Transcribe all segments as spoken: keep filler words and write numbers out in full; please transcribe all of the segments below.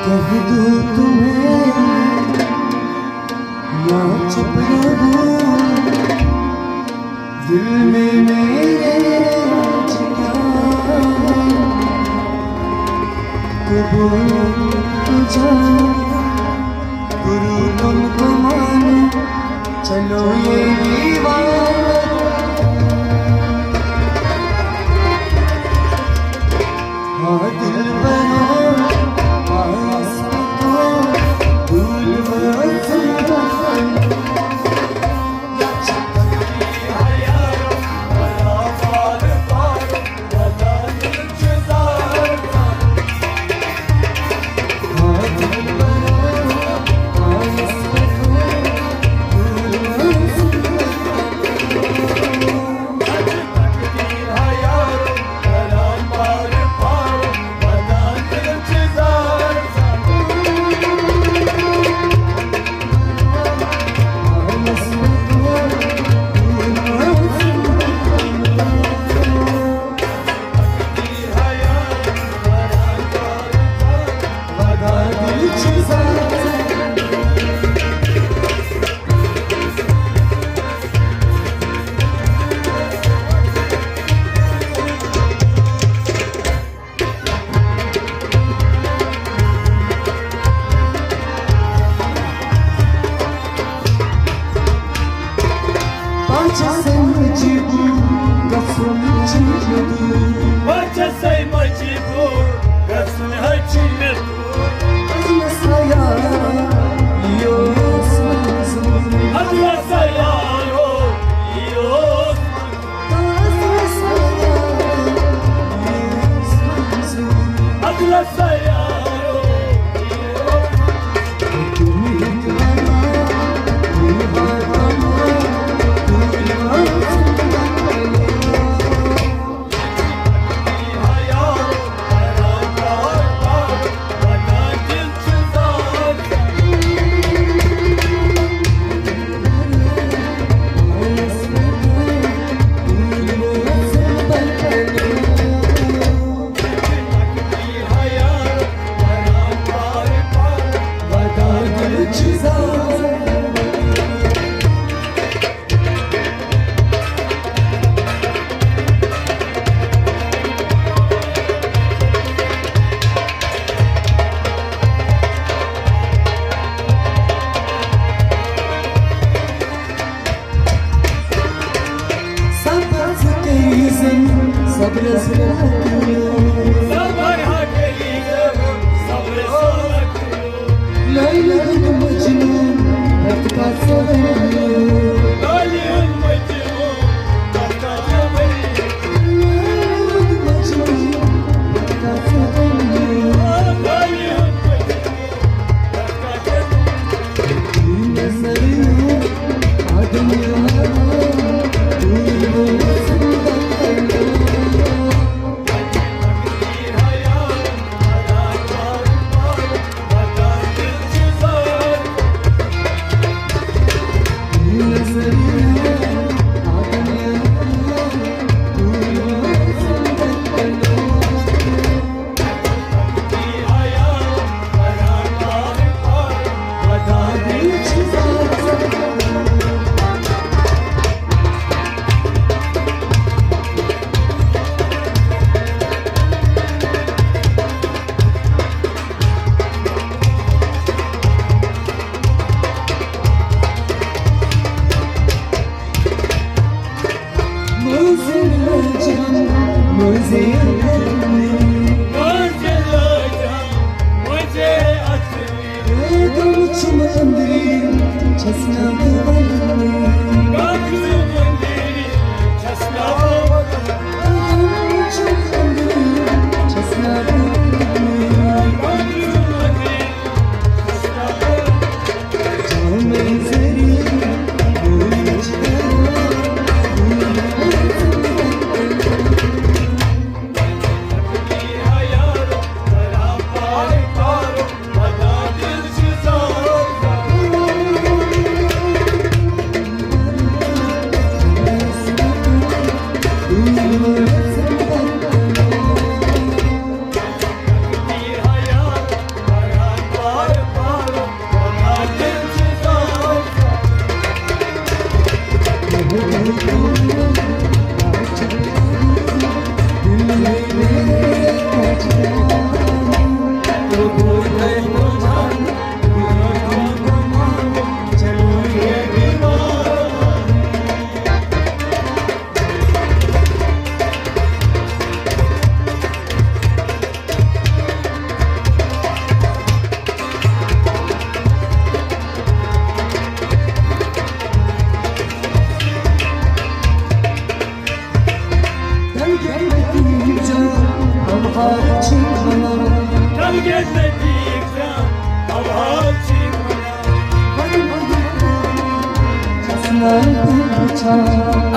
कह दूं तुम्हें, या चुप रहूं, दिल में मेरे आज क्या है? कबूल तो जानो, गुरु तुमको मानो, चलो ये दीवार। हाँ दिल बनो, आस को भूल मत जाओ। پانٛژھ سَے مجبوٗر گژھُن چھُ مےٚ دوٗر۔ پانٛژھ سَے مجبوٗر گژھُن حظ چھُ مےٚ دوٗر۔ اَدٕ نہ سا یارو، یہِ اوس منظوٗر۔ اَدٕ نہ سا یارو، یہِ اوس صبرس صبرس لیلی ہُنٛد مجنوٗن، پرٛٮ۪تھ کانٛہہ سوٲری۔ لیلی ہُنٛد مجنوٗن، پرٛٮ۪تھ کانٛہہ سوٲری۔ لیلی ہُنٛد مجنوٗن، پرٛٮ۪تھ کانٛہہ سوٲری۔ لیلی ہُنٛد مجنوٗن، پرٛٮ۪تھ کانٛہہ سوٲری۔ نظر آدم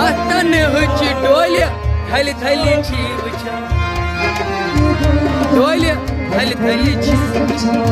اتھ تنہٕچ ڈولہِ تھلہِ تھلہِ چھی وٕچھان۔ ڈولہِ تھلہِ تھلہِ چھی وٕچھان۔